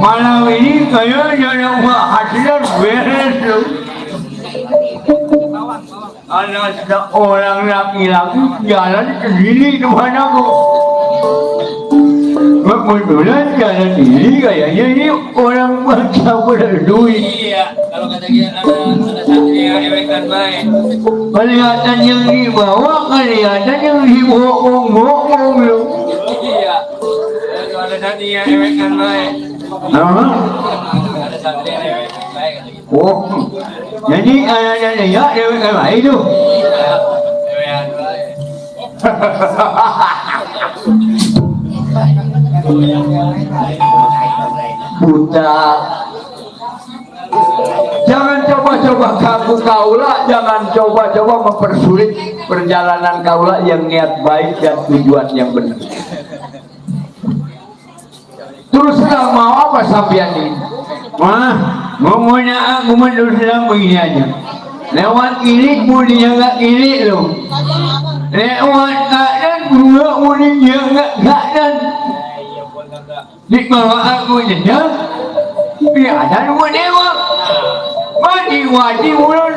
Malam ini kayaknya yang hasilnya beres loh. Ada orang laki-laki jalan sendiri kemana kok? Kebetulan jalan sendiri kayaknya ini orang bangsa berduit. Iya, kalau kata dia ada santri yang ewekan baik. Kelihatan yang dibawa, kelihatan yang dibohong-bohong loh. Iya, kalau ada santri yang ewekan baik. Ada santri yang ewekan baik. Oh, jadi anak-anak ya ewekan baik tuh. Iya, ewekan baik. Buta. Jangan coba-coba kaku kaula, jangan coba-coba mempersulit perjalanan kaula yang niat baik dan tujuan yang benar. Terus terang mau apa sampean ini? Ngomongnya aku terus terang begini aja. Lewat kiri mudinya nggak kiri loh. Lewat kanan juga mudinya nggak kanan. Di bawah aku jejak, biasa rumah dewa, mati ulun.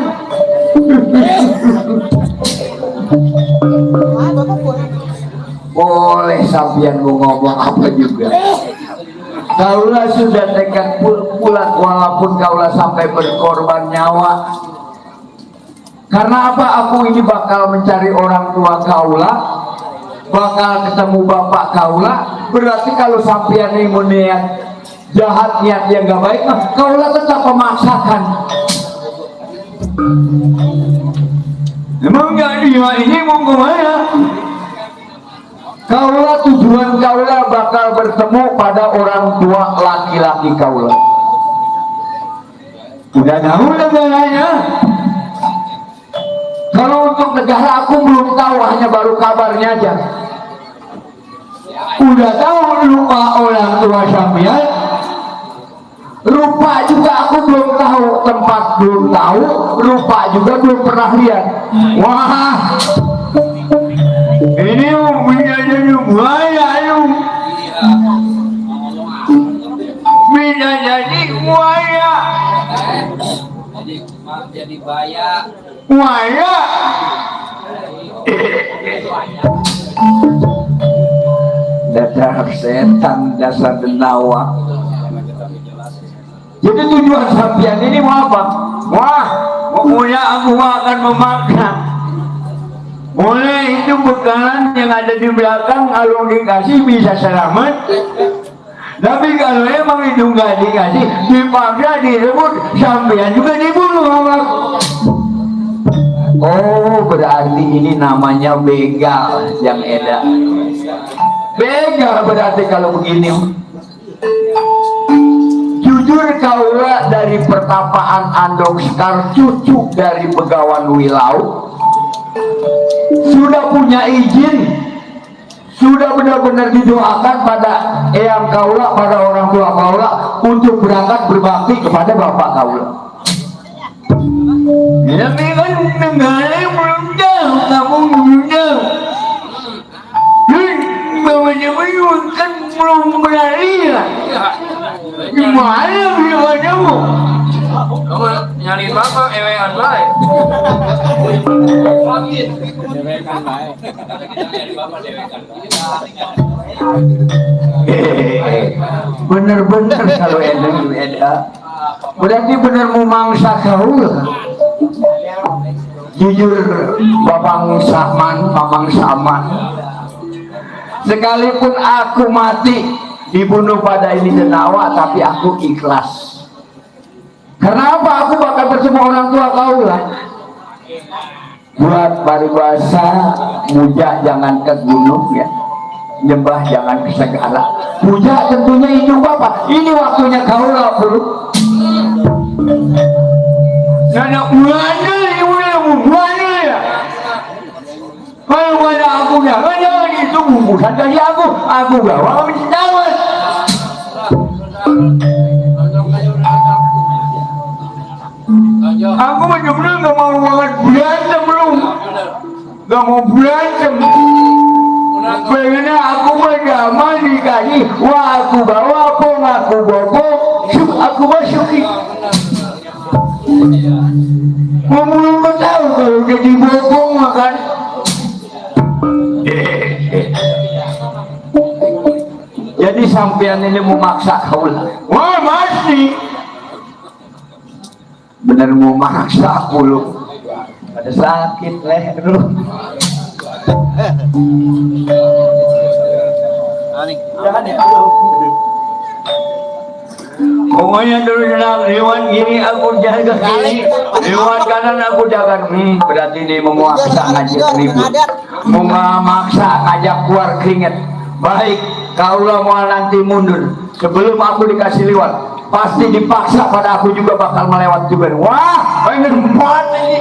Boleh sampean mau ngomong apa juga. Kaulah sudah tekad pulang walaupun kaulah sampai berkorban nyawa. Karena apa? Aku ini bakal mencari orang tua kaulah, bakal ketemu bapak kaulah. Berarti kalau sampean ini niat jahat, niat yang gak baik, nah kaulah tetap memaksakan. Emang gak dia ini mau kemana? Kaulah tujuan kaulah bakal bertemu pada orang tua laki-laki kaulah. Udah tahu negaranya? Kalau untuk negara aku belum tahu, hanya baru kabarnya aja. Udah tahu lupa orang tua sampean, rupa juga aku belum tahu, tempat belum tahu, rupa juga belum pernah lihat. Wah, ini menjadi buaya lu, bisa jadi buaya, jadi buaya. Buaya. Dasar setan, dasar denawa. Jadi tujuan sampean ini mau apa? Wah, pokoknya aku akan memaksa. Mulai itu bekalan yang ada di belakang, kalau dikasih bisa selamat. Tapi kalau emang itu nggak dikasih, dipaksa direbut, sampean juga dibunuh sama aku. Oh, berarti ini namanya begal yang edan. Begal berarti kalau begini. kaula dari pertapaan Andong Sekar, cucu dari Begawan Wilau, sudah punya izin, sudah benar-benar didoakan pada eyang kaula, pada orang tua kaula untuk berangkat berbakti kepada bapak kaula. Tapi kan negara belum tahu, kamu belum tahu. Bawa-bawa kan belum berani lah. Gimana bisa kamu? Kamu nyari bapak ewean baik. Dewekan baik. Nyari bapak dewekan baik. Bener-bener kalau Eda berarti bener mau mangsa kaula. Jujur Babang Saman, Mamang Saman, sekalipun aku mati dibunuh pada ini denawa, tapi aku ikhlas. Karena apa? Aku bakal bertemu orang tua kaula. Buat paribasa, muja jangan ke gunung ya, nyembah jangan ke segala. Puja tentunya hidup bapak. Ini waktunya kaula bro. Nana buana ya. Kalau ada aku ya, jangan itu bungkusan dari aku bawa menjawab. Aku bener-bener gak mau banget berantem belum, gak mau berantem. Pengennya aku berdamai dikasih, wah aku bawa pong, aku bobok, aku masukin. Belum tahu kalau jadi bobong makan. Jadi sampean ini memaksa kaula. Wah masih bener mau maksa aku lu. Ada sakit leher lu. Pokoknya dulu senang lewat gini aku jaga kiri, lewat kanan aku jaga. Berarti dia memaksa ngajak ribut, memaksa ngajak keluar keringet. Baik, kaulah mau nanti mundur sebelum aku dikasih lewat, pasti dipaksa pada aku juga bakal melewat juga. Wah, pengen banget ini.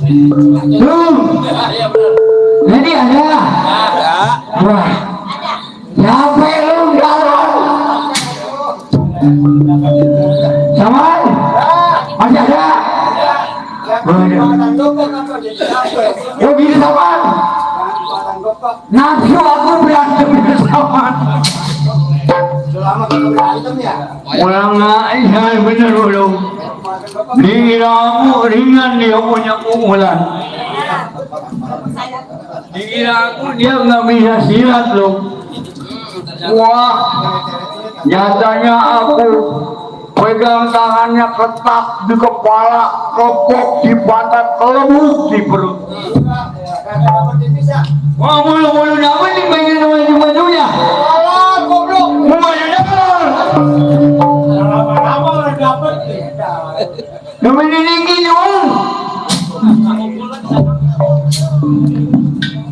Tuh, Ya benar. jadi ada. Wah, capek lu jalan. Saman, masih ada. Waduh, gini Saman. Nafsu aku berantem dengan Saman. Ulang aja bener belum. Diramu ringan dia punya pukulan. Dikira aku dia nggak bisa silat loh. Wah, nyatanya aku pegang tangannya ketak di kepala, kepok di pantat, kelebuk di perut. Wah, mulu-mulu dapat nih pengen maju-majunya. Mulai dapat. Namanya tinggi dong.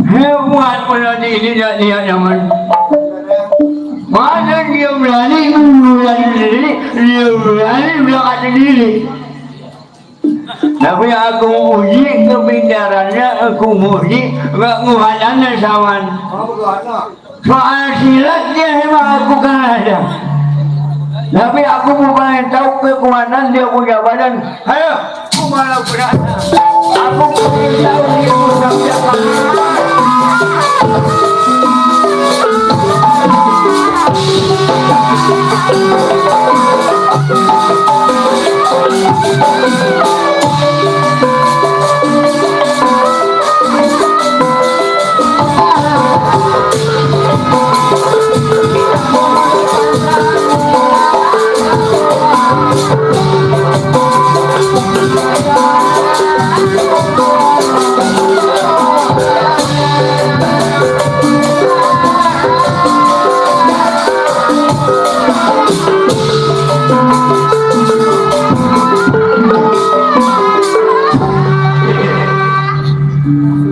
Hebat pada ini dia nyaman. Mana dia berani mengulangi diri, dia berani bilang sendiri. Tapi aku uji kepintarannya, aku uji kekuatannya Saman. Soal silat dia memang aku kan ada. Tapi aku mau pengen tahu kekuatan dia punya badan. Ayo, aku malah berat. Aku pengen tahu dia punya badan.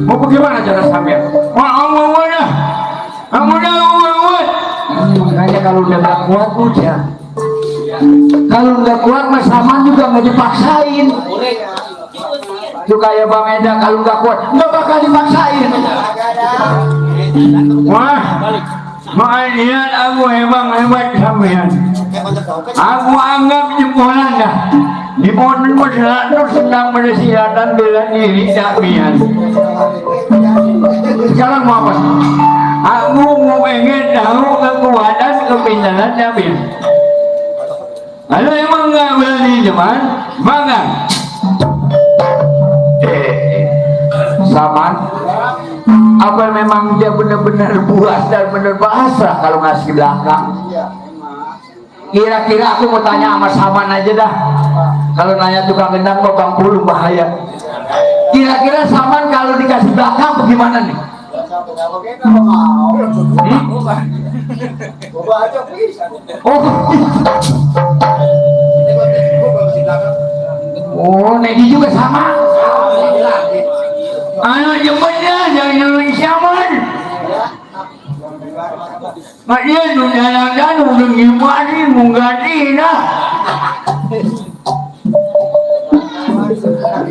Mau bagaimana cara sampai? Makanya kalau udah nggak kuat udah. Kalau nggak kuat mas Saman juga nggak dipaksain. Itu kayak Bang Eda kalau nggak kuat nggak bakal dipaksain. Wah, makanya aku hebat sampean. Aku anggap jempolan dah. Di pohon masyarakat sedang bersiaran bela diri Damian. Sekarang mau apa? Aku mau pengen tahu kekuatan kepintaran Damian. Kalau emang nggak berani cuman, bangga. Saman, apa memang dia benar-benar puas dan benar bahasa kalau ngasih belakang? Kira-kira aku mau tanya sama Saman aja dah. Kalau nanya tukang gendang kok Bang Pulung bahaya. Kira-kira Saman kalau dikasih belakang bagaimana nih? Oh, Nedi juga sama. Anak jemputnya jangan nyuruh Saman. Mak dia tu jalan-jalan udah gimana mau ganti dah.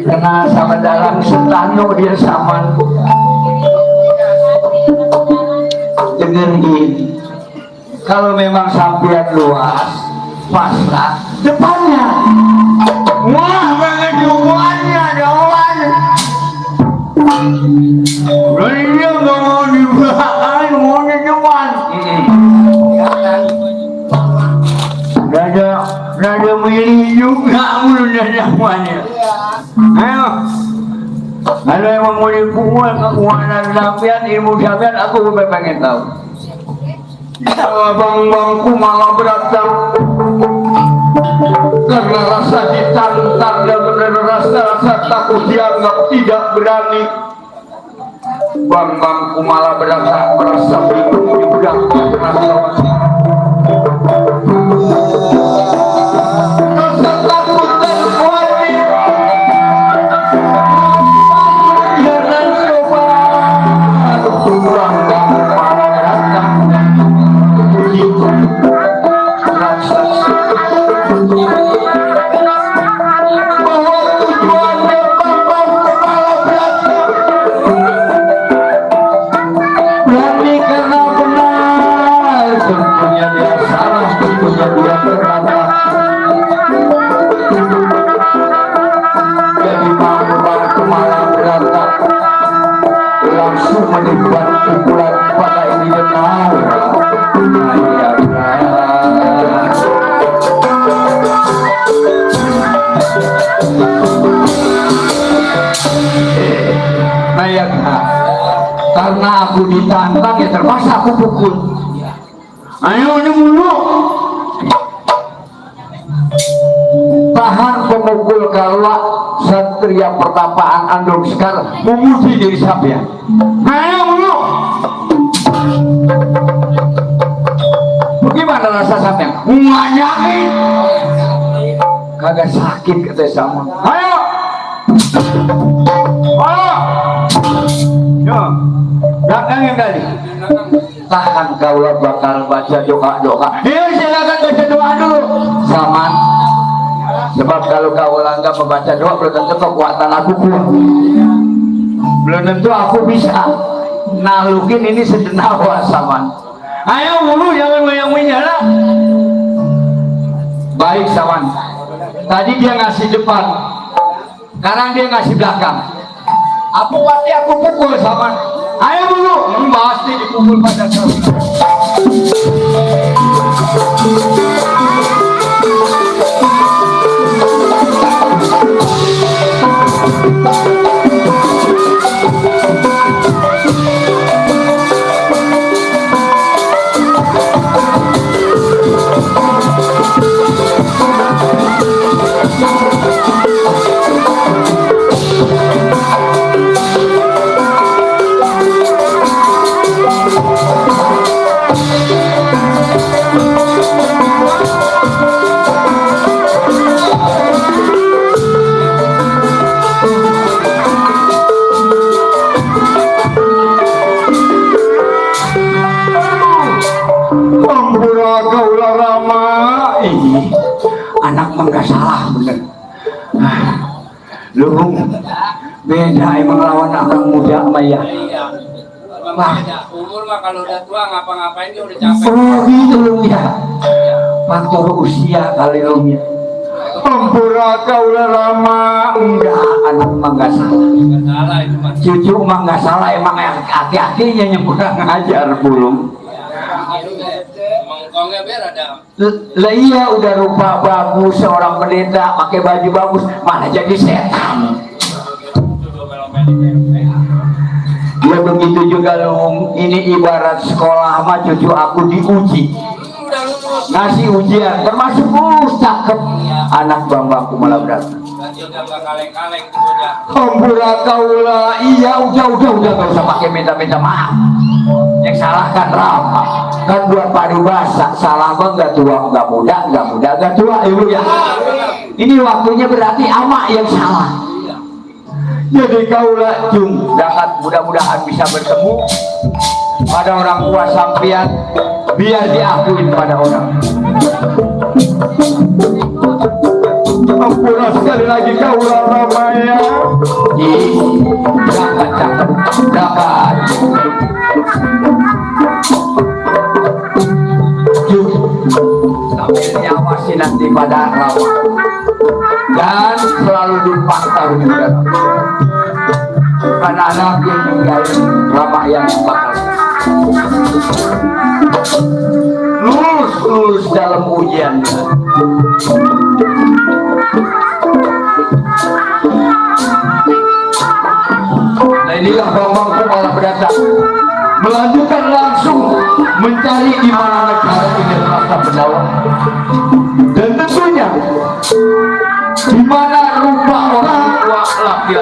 Kena sama dalam setano dia Saman. Dengan ini, kalau memang sampean luas, pasrah depannya. Wah, banget depannya doang. Dia nggak mau di belakang, mau di depan. Nada milih juga mulu dalamnya. Ayo, kalau emang mau dipukul kekuatan sampean, ilmu sampean, aku pengen tahu. Bang-bangku malah beratang karena rasa ditantang dan rasa takut dianggap tidak berani. Bang-bangku malah beratang merasa bingung dibedak rasa takut dan khawatir. Jangan coba kurang malah beratang. Bahwa tujuannya Bang-bangku malah ya kan? Karena aku ditantang ya terpaksa aku pukul. Ayo ini mulu. Tahan pemukul kalwa Satria Pertapaan Andong Sekar memuji diri sampean. Ayo mulu. Bagaimana rasa sampean? Nganyakin. Kagak sakit kata sama. Ayo. Ayo. Yo. Belakangnya kali. Tahan kaulah bakal baca doa-doa. Iya silakan baca doa dulu. Zaman. Sebab kalau kaulah enggak membaca doa belum tentu kekuatan aku kuat. Belum tentu aku bisa nalukin ini sedenawa Saman. Ayo dulu jangan goyang-goyang lah. Baik Saman. Tadi dia ngasih depan. Sekarang dia ngasih belakang. Apa pasti aku pukul Saman. Ayo dulu. Pasti dipukul pada kau. Anak mah gak salah bener. Lu beda emang lawan anak muda mah ya. Wah, umur mah kalau udah tua ngapa-ngapain dia udah capek. Oh gitu lu ya. Faktor usia kali lu ya. Ampura kaulah lama. Enggak, anak mah gak salah. Gak salah itu mah. Cucu mah gak salah, emang hati-hatinya yang kurang ngajar belum. Mengkongnya biar ada. Lah iya udah rupa bagus seorang pendeta pakai baju bagus malah jadi setan. Ya begitu juga lu, ini ibarat sekolah mah cucu aku diuji. Ngasih ujian termasuk cakep anak bambaku malah berat. Ampura kaulah, iya udah gak usah pakai minta maaf. Yang salah kan Rama, kan buat paribasa, salah mah gak tua gak muda gak tua ibu ya. Ini waktunya berarti ama yang salah. Jadi kaulah jung dapat mudah-mudahan bisa bertemu pada orang tua sampean biar diakuin pada orang. Ampura sekali lagi kaulah Ramaya. Dapat. Sambil diawasi nanti pada Rama dan selalu dipantau juga. Anak-anak yang tinggal Rama yang bakal lulus dalam ujian. Nah inilah Bambang Kepala Berdatang melanjutkan langsung mencari di mana negara ini terasa berdaulat dan tentunya di mana rupa orang tua laki-laki.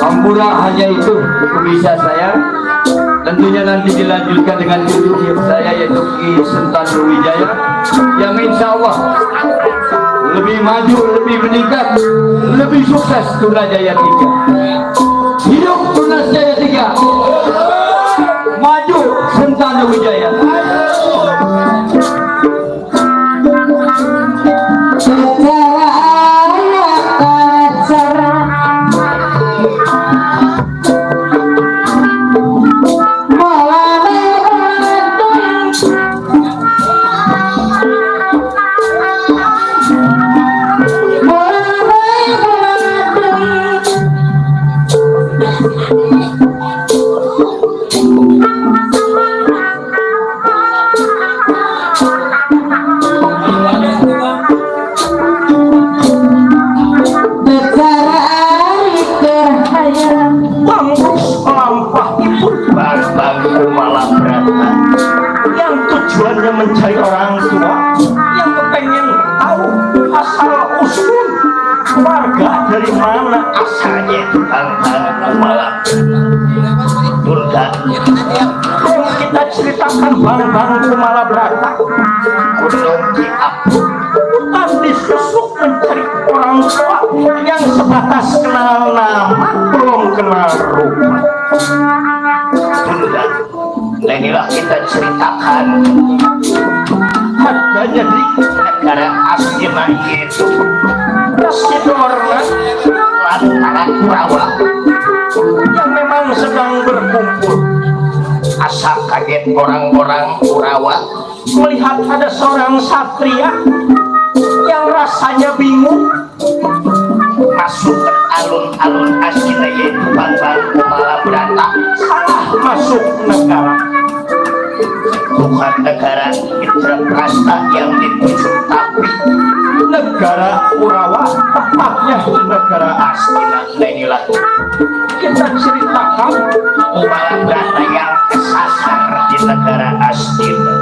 Ampura hanya itu bisa saya. Tentunya nanti dilanjutkan dengan cucu saya yaitu Ki Sentan Wijaya yang insya Allah lebih maju, lebih meningkat, lebih sukses Tuna Jaya 3. Hidup Tuna Jaya 3. Maju. Kencana Wijaya. Mencari orang tua yang kepengen tahu asal usul keluarga dari mana asalnya Bang Malam Durga. Yang kita ceritakan Bang Kumala Brata Gunung Ciapu bukan disusuk mencari orang tua yang sebatas kenal nama belum kenal rupa. Durga, nah inilah kita ceritakan adanya di negara Astina itu Sidorna lantaran Kurawa yang memang sedang berkumpul. Asa kaget orang-orang Kurawa melihat ada seorang satria yang rasanya bingung masuk ke alun-alun Astina yaitu Bang Kumala Brata salah masuk negara. Bukan negara Indraprasta yang dituju, tapi negara Kurawa, tepatnya negara Astina. Nah inilah kita ceritakan Kumala Brata yang kesasar di negara Astina.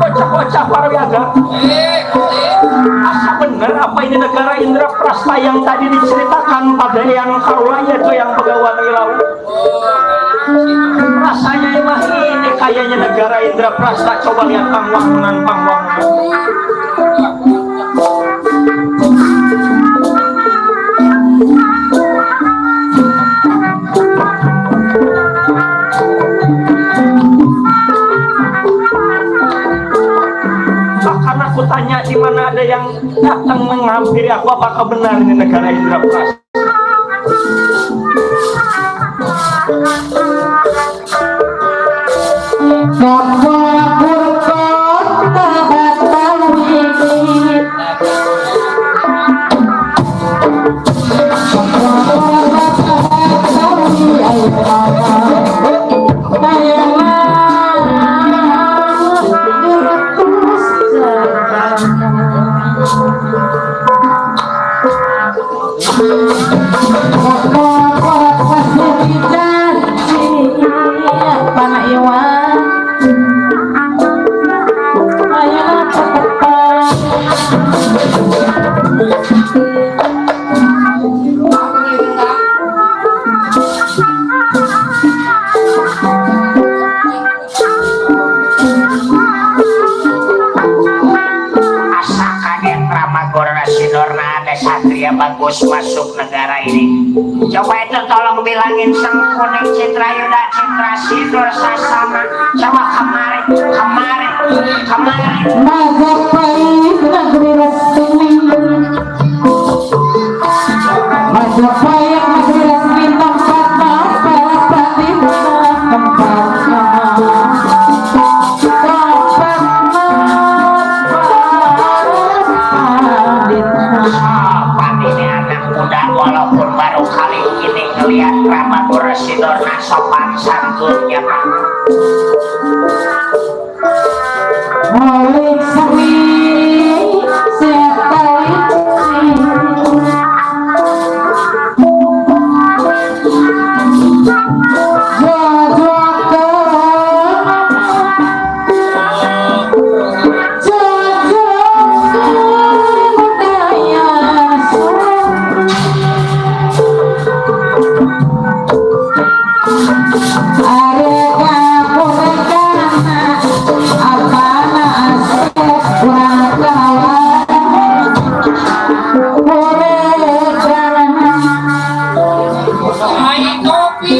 Bocah-bocah Parwiaga, asa bener apa ini negara Indraprasta yang tadi diceritakan pada yang kaula yaitu yang Begawan Wilau. Rasanya emang ini kayaknya negara Indraprasta. Coba lihat pangwangunan. Karena aku tanya di mana ada yang datang menghampiri aku, apakah benar ini negara Indraprasta? Bagus masuk negara ini. Coba itu tolong bilangin Sengkuning, Citrayuda, Citra Sidur, Sasama. Coba kemarin. Majapahit negeri resmi. Majapahit negeri resmi tempatnya para batinnya tempatnya. Residorna sopan santunnya Pak. Mulik semi setai Ay, kopi.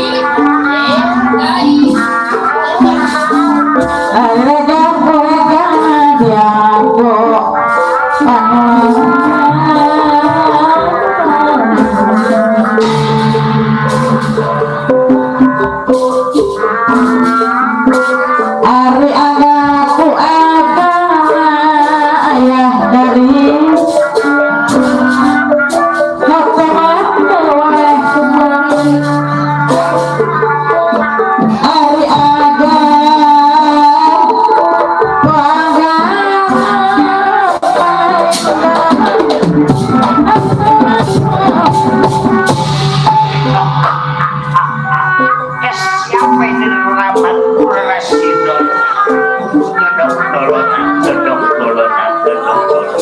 Ay. Ari agaku aga ayah dari Hoteman oleh Ari aga Siapa ini rapat Residor? Dodok dolonan, dodok dolonan, dodok dolonan.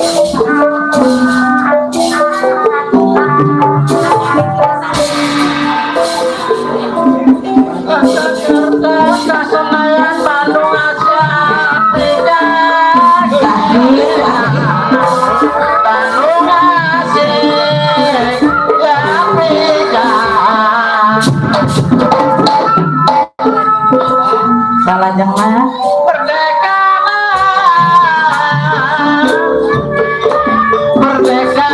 Salah jangan Merdeka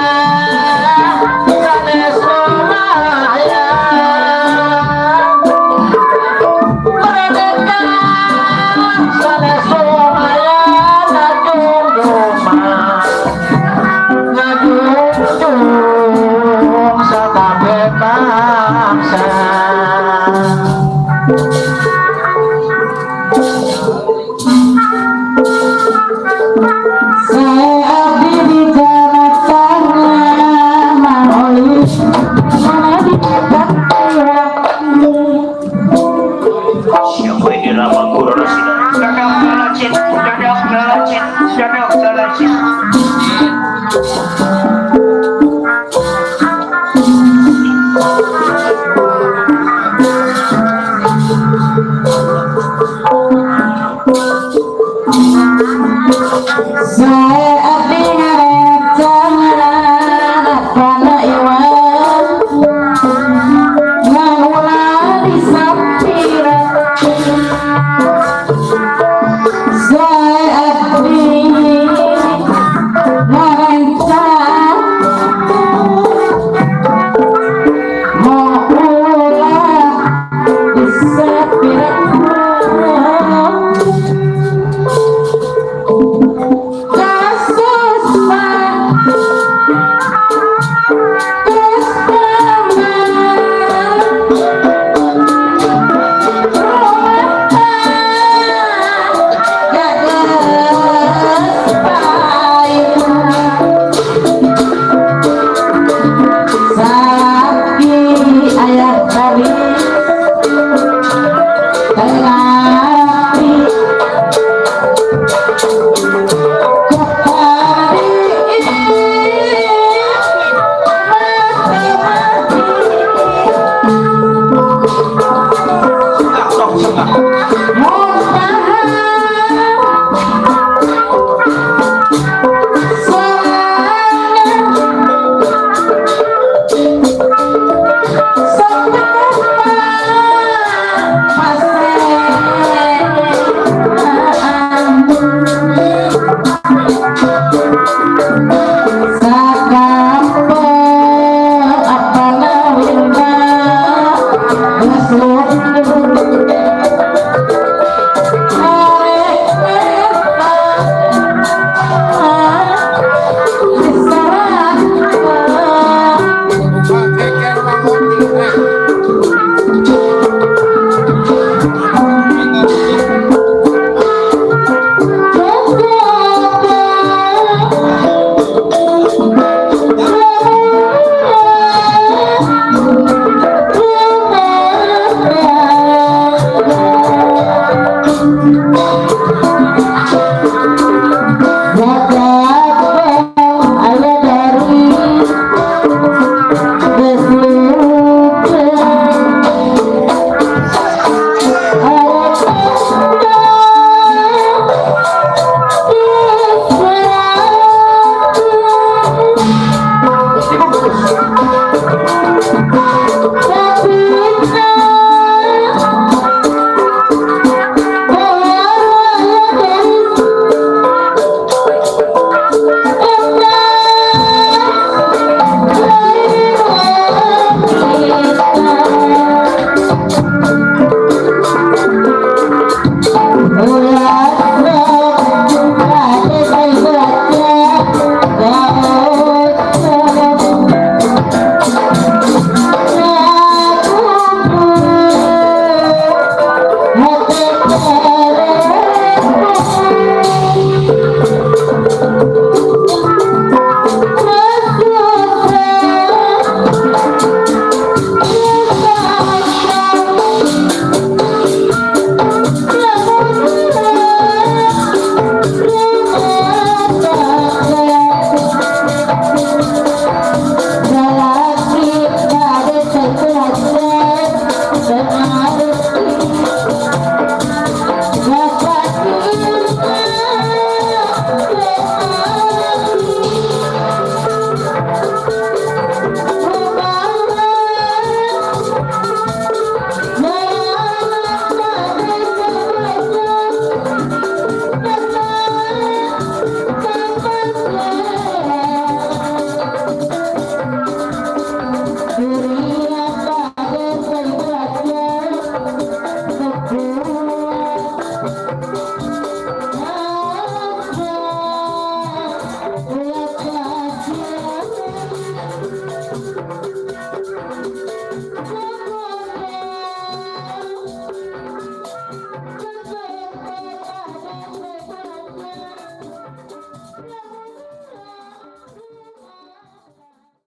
sanes Surabaya. Merdeka sanes Surabaya. Ngajung sakabeh bangsa. saya abdi di jalan tengah maholis di dekat Siapa ini lama guru Residor? Dodok dolocin, dodok dolocin, dodok dolocin. saya abdi ngarencang kana iwan ngaula di sampira saya abdi ngarencang